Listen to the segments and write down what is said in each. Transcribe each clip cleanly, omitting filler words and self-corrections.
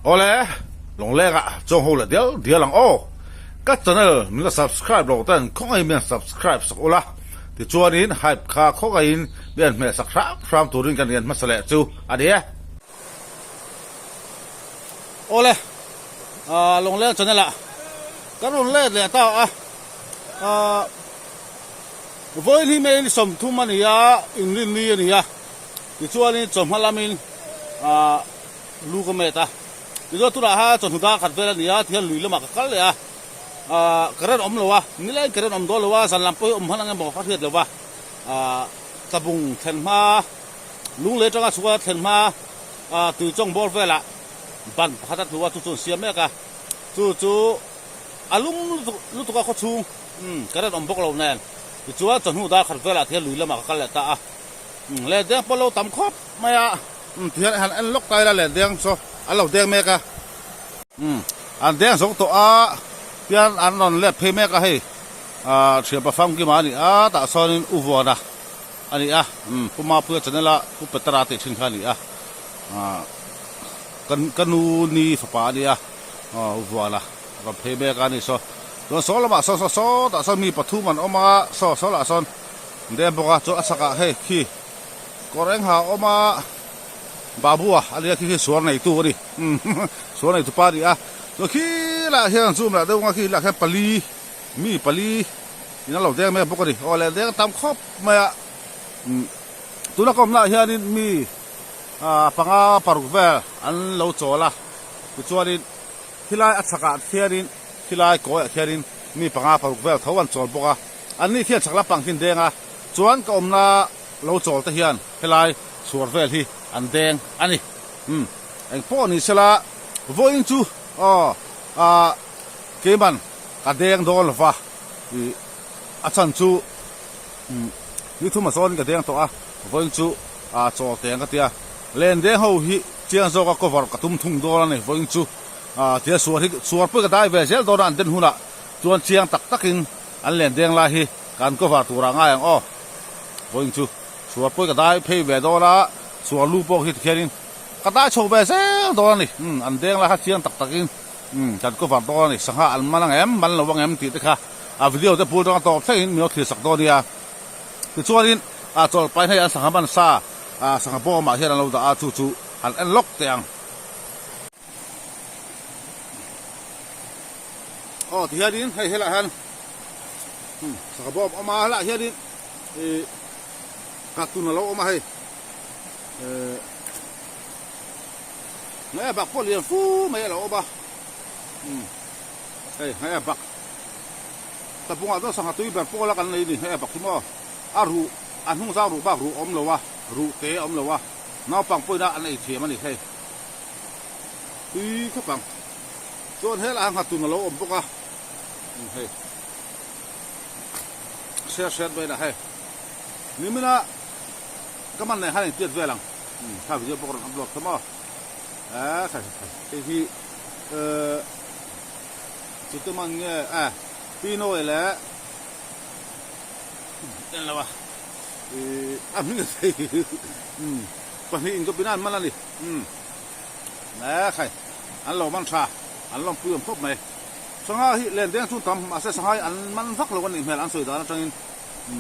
Awle, Lawnglenga chuang ho leh dial dial ang aw. Ka channel min la subscribe lo ten khawngaihin min han subscribe sak ula, tichuanin hype kha khawngaihin min han hmeh sak hram hram turin kan rian hmasa leh chu a ni e. Awle, Lawngleng channel ah kan rawn let leh ta a, vawiin hi May ni 30 a ni a, inrinni a ni a, tichuanin chawhma lamin Lu ka met a, tichuan tunah khan chawhnu dar khat vel a ni a, tihian lui lamah ka kal leh a, ahh current awm lo a, nileng current awm dawn lo a, zan lam pawh hi awm hman ang emaw ka hriat lo va, ahh tlabung thlen hma, lung lei atanga chhuka thlen hma ah tui chawng bawr velah ban pakhat a tlu a, chu chu an siam mek a, chu chu a lum lutuk lutuk a khawchhung umm current awm bawk lo nen, tichuan chawhnu dar khat velah tihian lui lamah ka kal leh ta a, leh deng pawh lo tam khawp mai a. Umm tihian han en lawk ta ila leh deng chu an lo deng mek a. Umm an deng zo tawh a tian an rawn let phei mek a hei ah thianpa famkima a ni a tah sawn in u vuana a ni a umm pu Mapuia channel a pu Petera tih thin kha a ni a ah ka ka nu ni fapa a ni a aw u vuana rawn phei mek a ni saw chuan saw lamah sawn saw saw tah sawn mi pathum an awm a saw saw lah sawn deng bawk a chuan a chhakah hei khi. Kawr eng ha awm a, Babu a ania khi khi suar neitu a ni suar neitu pa a ni a, chuan khi lah hian zoom lah deuh ang a khi lah khian pali mi pali in a lo deng mek bawk a ni aw leh deng tam khawp mai a tuna ka awmna ah hianin mi ah panga paruk vel an lo chawl a tichuanin khilai a chhakah khianin khilai kawiah khianin mi panga paruk vel tho an chawl bawk a anni khian chhak lampang khi an deng a chuan ka awmna. Lo chawl te hian helai chhuar vel hi an deng a ni. Umm eng pawh ni sela vawiin chu aw ah keiman ka deng dawn lova ih a chhan chu umm ni thum a zawnin ka deng tawh a vawiin chu ah chawl teng ka tia len deng ho hi chiang zawka cover ka tum thung dawn a ni vawiin chu ah tia suar hi suar pawh ka dai ve zel dawn a an den hunah chuan chiang tak takin an len deng lai hi kan cover turah ngai ang aw. Vawiin chu suar pawh ka dai phei ve dawn a, suar lu pawh khi tikhianin ka dai chho ve zel dawn a ni. Umm an deng lai kha chiang tak takin umm kan cover dawn a ni. Sangha an man ang em, man lo ang em tih te kha a video te bul atanga tawp thlengin min lo thlir sak dawn nia. Tichuanin a chawlh pahin hei an sangha man sa ah sangha bawmah hian an lo dah a, chu chu han en lawk teh ang. Aw tihianin hei helaiah hian umm sangha bawm a awm a, helaiah hianin. Ih cartoon alo awm a hei eh hnaia bak pawh lian fu mai alo awm a umm hei hnaia bak tlabungah chuan sangha tui ber pawla kan nei a ni hnaia bak hi maw a ruh a hnung zau ruh bak ruh a awm lo a ruh te a awm lo a naupang pawhin a an ei thiam a ni hei tui khawp ang chuan helaiah nghatun alo awm bawk a umm hei. Hriat hriat mai lah hei. Nimina ka man nei khan engtiat vel ang. Kha video pawh ka rawn upload kha maw. Eh khai khai hei hi eh chute man nge eh Pinoy leh en lo a ih a hming a thei pahnih inkawpin a an man a ni. Eh khai an lo man tha an lawmpui awm khawp mai. Sangha hi len deng chu tam mahse sangha hi an man vak lo a nih hmel an sawi dan atangin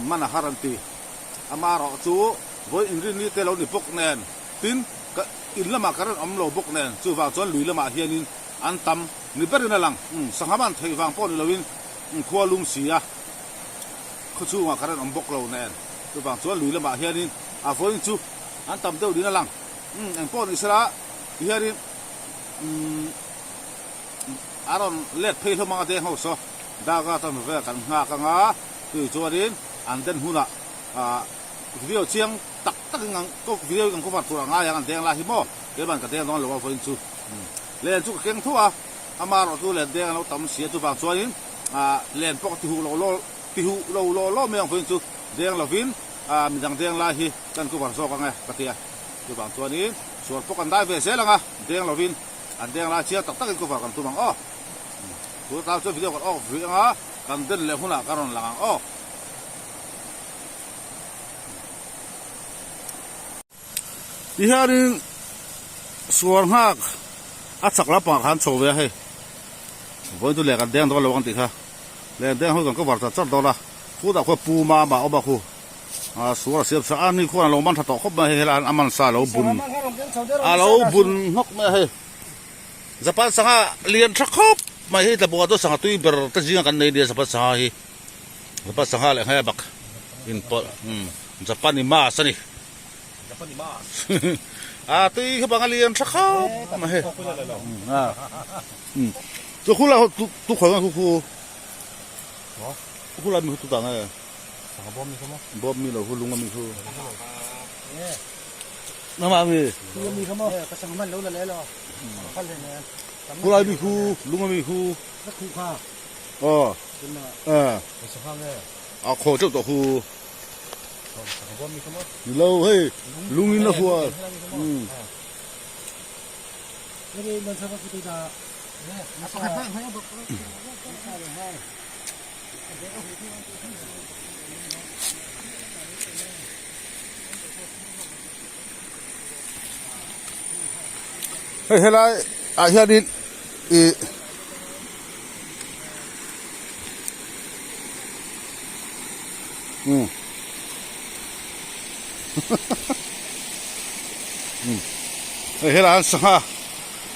man a har an ti. Amaherawh chu vawi inrinni te lo ni bawk nen tin ka in lamah current awm lo bawk nen chuvang chuan lui lamah hianin an tam ni berin a lang. Sangha man theih vang pawh ni loin khua lum si a khawchhungah current awm bawk lo nen chuvang chuan lui lamah hianin a vawiin chu an tam deuh niin a lang. Engpawh ni sela tihianin A rawn let phei hlawm ang a deng ho saw Daga chuan vel kan nghak ang a, tui chuanin an den hunah video chiang tak takin ang video hi kan cover tur a ngai ang an deng lai hi maw keiman ka deng dawn lo a vawiin chu len chu ka keng thuah a, amaherawh chu len deng a lo tam si a chuvang chuanin len pawh ka ti huh lo lo ti huh lo law law mai ang vawiin chu deng lovin midang deng lai hi kan cover zawk ang e ka ti a, chuvang chuanin sual pawh kan dai ve zel ang a deng lovin. An deng lai chiang tak takin cover kan tum ang aw. Tuna tan chuan video kan off rih ang a, kan den leh hunah ka rawn lang ang aw. Tihianin suar nghak A chak lampangah khan chho ve a hei. Vawiin chu leh kan deng dawn lo ang tih kha. Leh deng ho kan cover char char dawn a. Khutah khuan Pu Mama a awm a khu. A sual a siam sa a ni khuan a lo man tha tawh khawp mai a hei helaiah hian a man sa a lo bun a lo bun hnawk mai a hei. Japan sangha lian tha khawp mai hi Tlabunga chu sangha tui ber te zinga kan nei nia Japan sangha hi. Japan sangha leh nghai a bak inpawlh umm Japan i mas a ni. A tui kha bang a lian tha khawp mai hei. Chu khu la tu khawi nge khu khu. Khu la mi khu tu ta nge. Bawm mi lo khu lung a mi khu. Nama mi. Khu lai mi khu lung a mi khu. Aw. A khaw teuh tawh khu. Ni lo hei lung in a hual. Hei helai ah hianin ih umm hei helai an sangha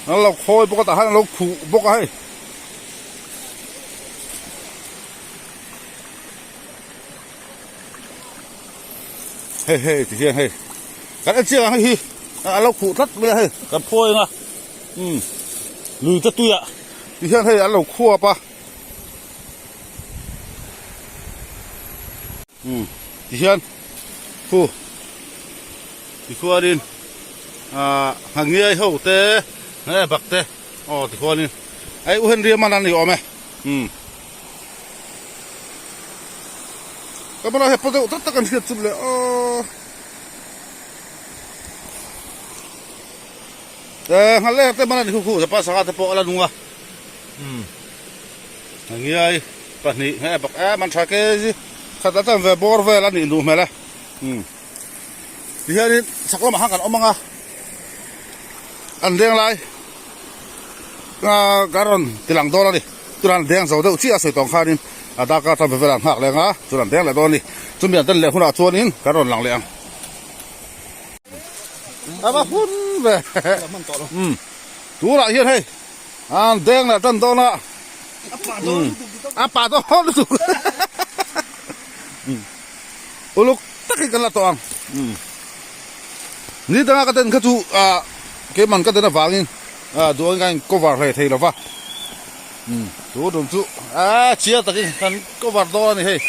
an lo khawi bawk a tah hian an lo khuh bawk a hei. Hei hei ti hian hei kan en chiang ang hei hi a lo khuh tlat mai a hei kan phawi ang a umm lui te tuiah ti hian hei an lo khuap a umm ti hian khu tikhuanin ah nghangiai ho te nge bak te aw tikhuanin hei u Henry a man a ni awm e umm. Ka bulah hian paw deuh tak tak an hriat chu le aw. Eh nghal leh te man a ni khu khu zapa sangha te pawh a la nung a. Um. Ngiai pahnih nge bak eh man tha ke ji khat a chan ve bawr vel a nih duh hmel e. Um. Ti hianin chhak lamah khan kan awm ang a. An deng lai ka rawn ti lang dawn a ni tunah an deng zo deuh chiah a sawi tawng khanin a darkar tan ve velah an nghak leng a chuan an deng leh dawn a ni chumi an den leh hunah chuanin kan rawn lang leh ang a va hun ve umm tunah hian hei an deng leh tan dawn a a pah dawn lutuk uluk takin kan la tawh ang ni danga ka den kha chu ah keimah ka den avangin ah duh angin ka in cover hle thei lova tu dum chu ah chiang takin kan cover dawn a ni hei.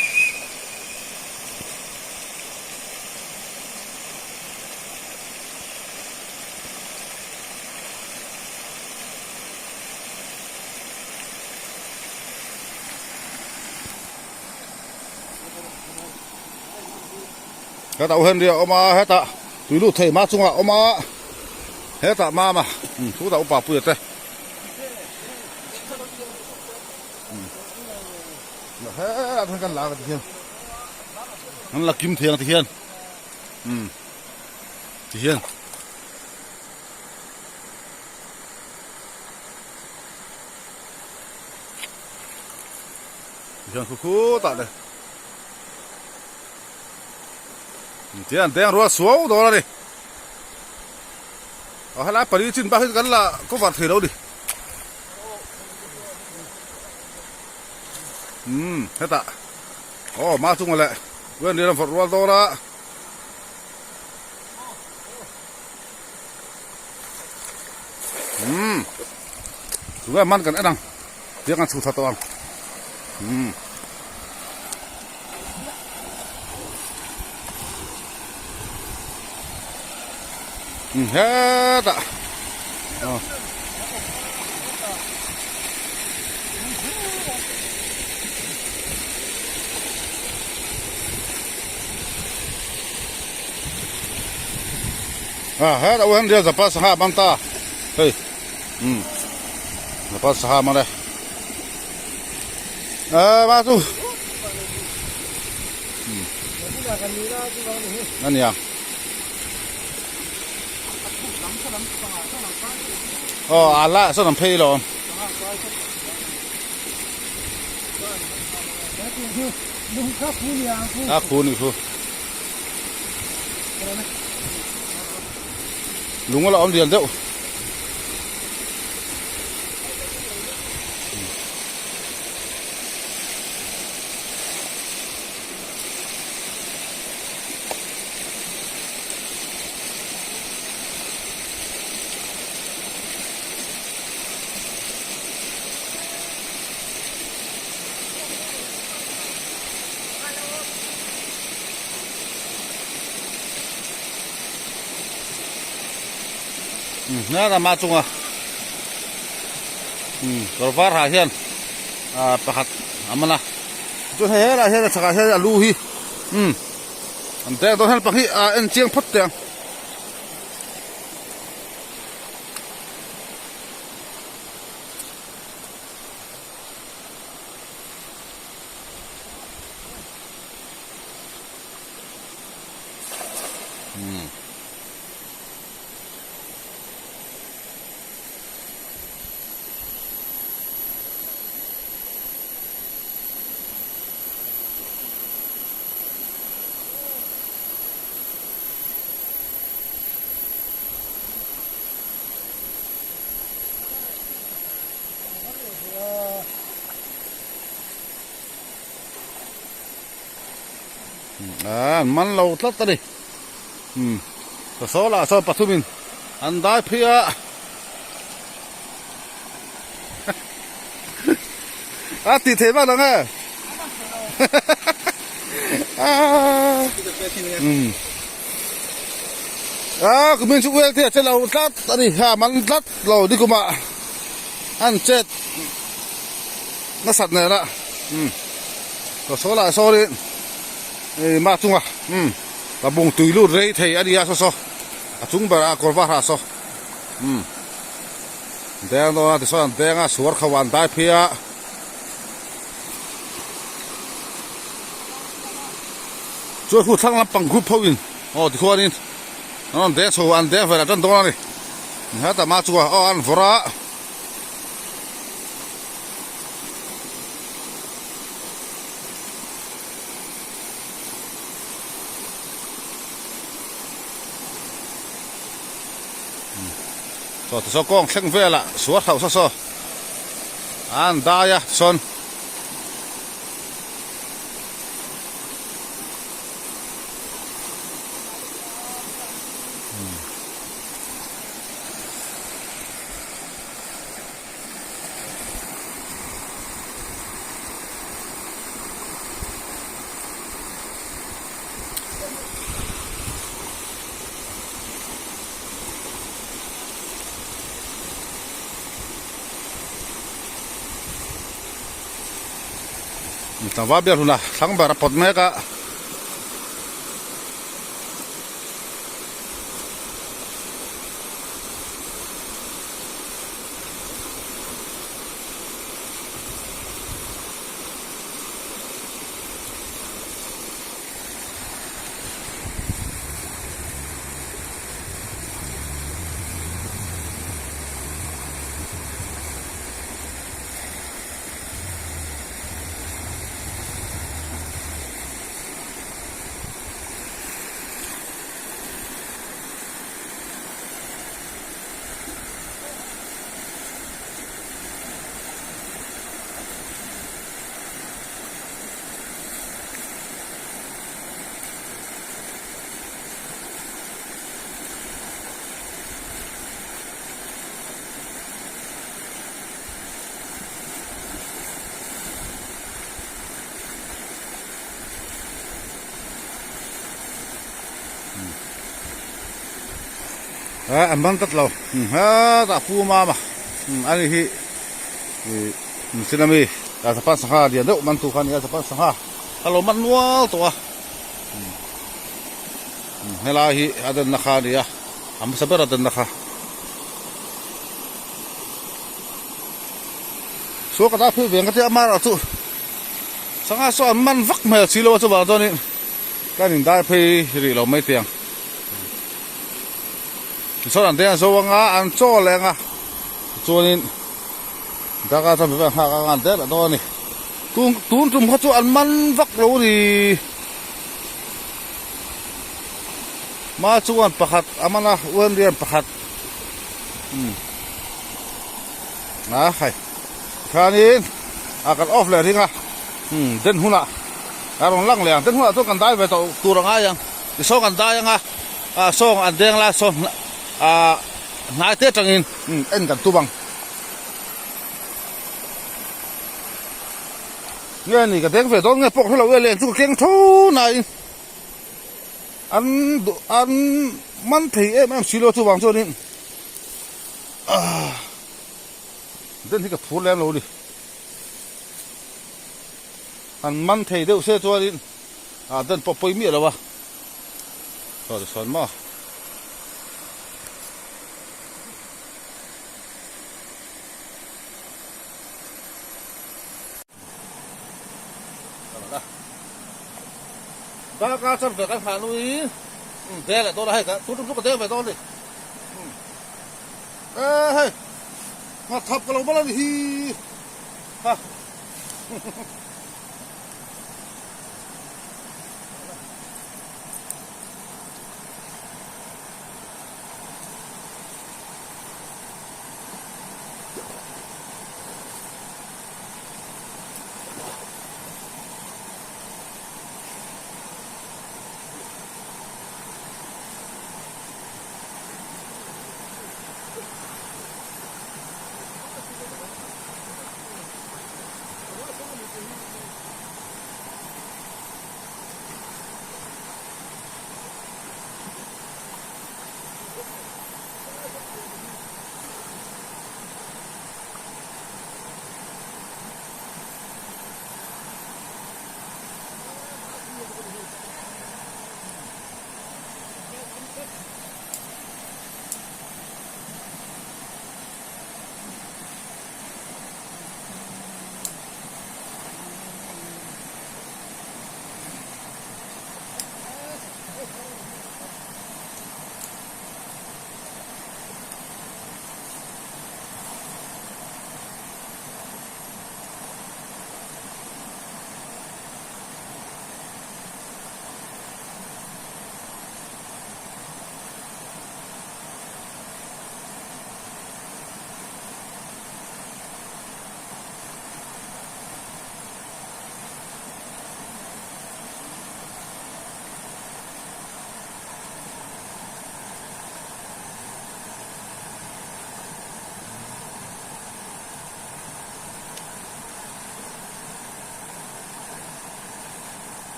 Hetah u Henry a awm a hetah tui lut thei ma chungah a awm a hetah mama chutah upa puia te hetah chuan kan la ang tihian an la kim thei ang tihian tihian. Tihian khu khutah le tihian deng rual suau dawn a ni a helai pali chin bak hi kan la cover thei lo ni umm hetah aw ma chunga leh wen rian an vawrh rual dawn a. Umm tunge man kan en ang tiang an chhu tha tawh ang umm umm hetah aw. A hetah pawh hian rial zapa sangha a man ta hei umm zapa sangha a man e eh ma chu umm a nia. Aw a laiah sawn an phei lo. A khu ni khu. Lung a la awm lian deuh. Hnar a mah chunga kawr var ha hian pakhat a man a chuan hei helaiah hian a chhakah hian a lu hi an deng dawn hian pahnih a en chiang phawt teh ang. An man lo tlat a ni umm saw lah sawn pathum in an dai phei a a tih theih vak dang e umm a kumin chu uel te a che lo tlat a ni ha man tlat lo nikumah an chet nasat nen a umm saw lah sawn in ih mah chunga umm ka bung tui lut rei thei a nia saw saw a chung berah kawr var ha saw umm deng dawn a tichuan an deng a suar kho an dai phei a chuan khu thlang lampang group ho in aw tikhuanin an rawn deng chho an deng velah tan dawn a ni hetah mah chungah aw an vawrh a. Saw ti saw kawng thleng velah suar hauh saw saw an dai a tisawn Tlangval biak hlun a thlang ber a pawt mek a. Eh an man tlat lo hetah pu mama ani hi ih mihring ami japan sangha lian deuh man tu kha a ni a japan sangha a lo man nual tawh a helai hi a denna kha a ni a a hmasa ber a denna kha sual ka dah phei ve ang ka tia amaherawh chu sangha saw an man vak hmel si lo a chuvang chuanin kan indai phei rih lo mai teh ang. Tichuan an deng zo anga an chaw leh anga. Tichuanin darkar chanve vel nghak a ngan der dawn a ni. Tun tun tum kha chu an man vak lo a ni. Ma chuan pakhat a man a, uanrian pakhat umm a hei tikhanin a kan off leh ring a umm den hunah a rawn lang leh ang den hunah chuan kan dai ve tawh tur a ngai ang tisawn kan dai ang a ah sawng an deng lai sawn ah hnai te atangin umm en kan tum ang. Nge ni ka deng ve dawn nge pawh ka hrelo e leng chu ka keng tho nain an duh an man thei em em silo chuvang chuanin ah den hi ka phur lem lo a ni an man thei deuh se chuanin ah den pawh pawi miah lo a saw tisawn maw. Darkar chan ve kan nghah nuin deng leh dawn a hei tun tum chu ka deng ve dawn a ni e hei nghathap ka lo bal a ni hi ha.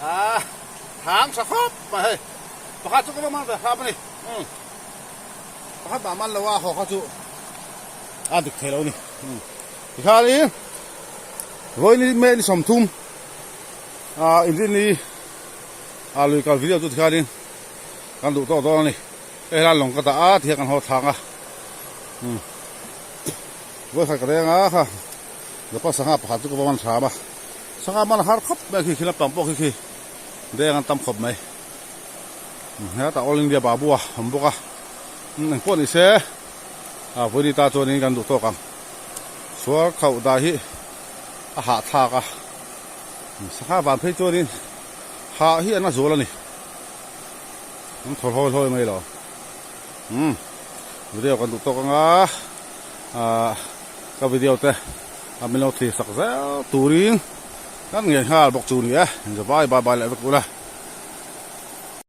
A thang tha khawp mai hei. Pakhat chu ka va man ve hram a ni. Umm pakhat mah man lo a haw kha chu a dik thei lo a ni. Umm tikhanin vawiin May ni 30 ah inrinni ah lui kal video chu tikhanin kan duh tawk dawn a ni. Hei helai lawng ka dah a tihian kan haw thlang a. Umm vawikhat ka reng a kha Zapa sangha pakhat chu ka va man hram a. Sangha man har khawp mai khi khi lampang pawh khi khi deng an tam khawp mai. Hetah All India Babu a awm bawk a. Engpawh ni se a vawi ni ta chuanin kan duh tawk ang. Suar khauh dah hi a hahthlak a. Sangha van phei chuanin hah hi an a zual a ni. An thaw hlawi hlawi mai lo. Umm video kan duh tawk ang a. Ahh ka video te a min lo thlir sak zel turin kan ngei nghal bawk chu ni e. Inzavai bye bye leh vek ula.